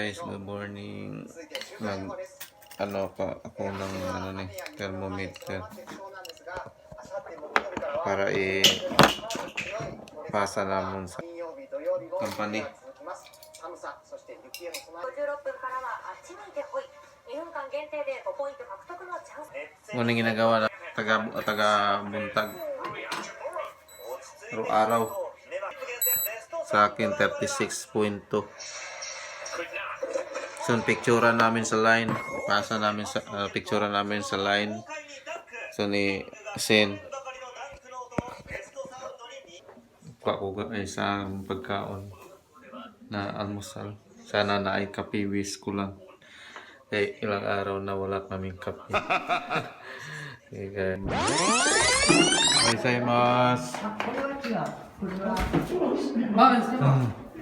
Guys, good morning. Nag ano pa ako ng ano ni thermometer para i pasa namon sa company. 56分からはあっち向いてほい。2分間限定で5ポイント獲得のチャンス。 Mo ning ginagawa na taga taga buntag araw-araw sa akin 36.2. So, picture namin sa line. Pasa namin sa picture namin sa line. So ni Sen. Kuha ko isang pagkaon na almusal. Sana na ay kape wish ko lang. Kay ilang araw na wala kaming kape. Okay, guys. Gozaimasu.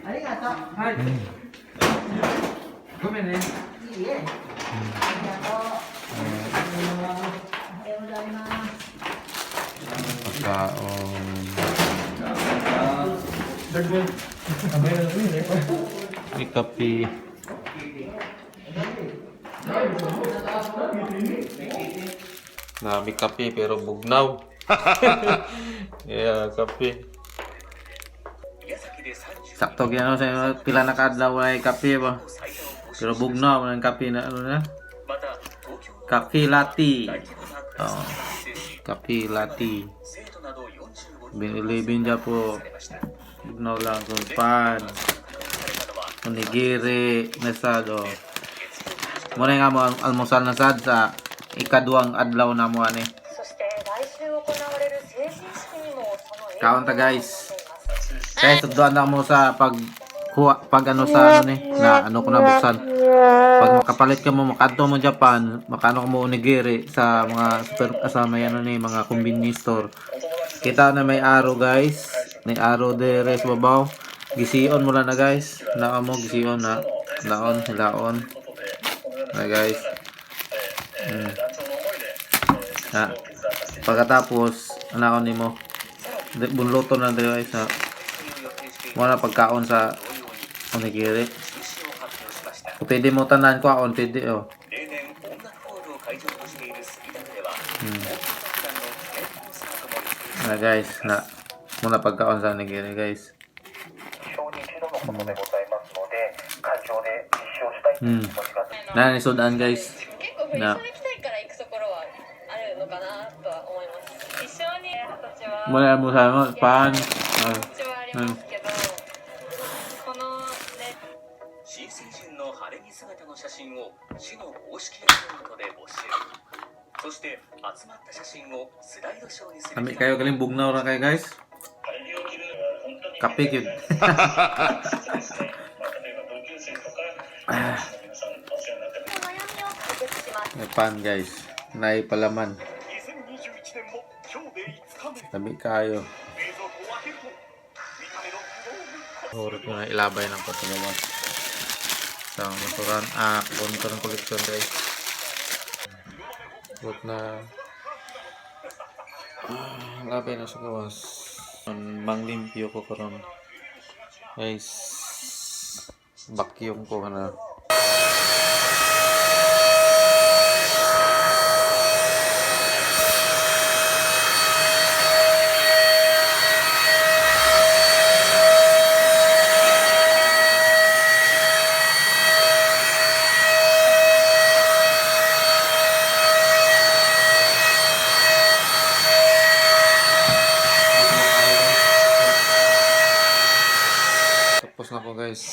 ありがとう。はい。ごめんね。いいえ。ありがとう。おはようございます。 Pagkaon. May kape. Na may kape pero bugnaw. Yeah, kape. Sakto gyud sa pila na kaadlaw ay kape ba. Pero bugnaw man ang kape na ano na. Kape latte. Oh. Kape latte. Binilibin dyan po. Bugnaw lang kung pan. Onigiri, nasado. Muna nga mo ang almusal na sad sa ikaduang adlaw na mo ani. そして来週行われる成人式にもその影響 Kaon ta が guys. 残っています。 Kaya sunduan na mo sa pag kuha pag ano sa ano ni na ano ko na buksan. Pag makapalit ka mo makadto mo Japan, makano ka mo onigiri sa mga super sa may ano ni mga convenience store. Kita na may arrow guys. May arrow dire sa babaw. Gision mo lang na guys. Naa mo gision na. Laon, laon. Na guys. Na. Pagkatapos, anaon nimo. Bunluto na dire guys na. Mo na pagkaon sa onigiri. Kung pwede mo tanan kwaon, pwede oh. Na guys, na muna pagkaon sa onigiri guys. Na ni sudan guys. 結構振りな袖着たいから行くところはあるのかなとは思います。一生に二十歳は Muna mo sa mo pan. Ah. 気持ちはありますけど、このね新成人の晴れ着姿の写真を市の公式アカウントで募集。そして集まった写真をスライドショーにする Kami kayo galing bugnaw ra kayo guys. Kape gyud. 悩みを解決します。 May pan guys. Nay palaman. Tabi kayo. Hurot ko na ilabay ng patagawas. Sa masuran, punto ng koleksyon guys. Hurot na labay na sa gawas. Manglimpyo ko karon. Guys, vacuum ko na. Tapos na ko guys.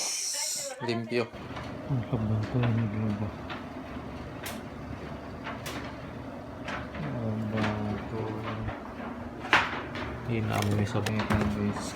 Limpyo. Ang kabang ko naglaba. Laba ko. Hindi na amoy sa pangitan guys.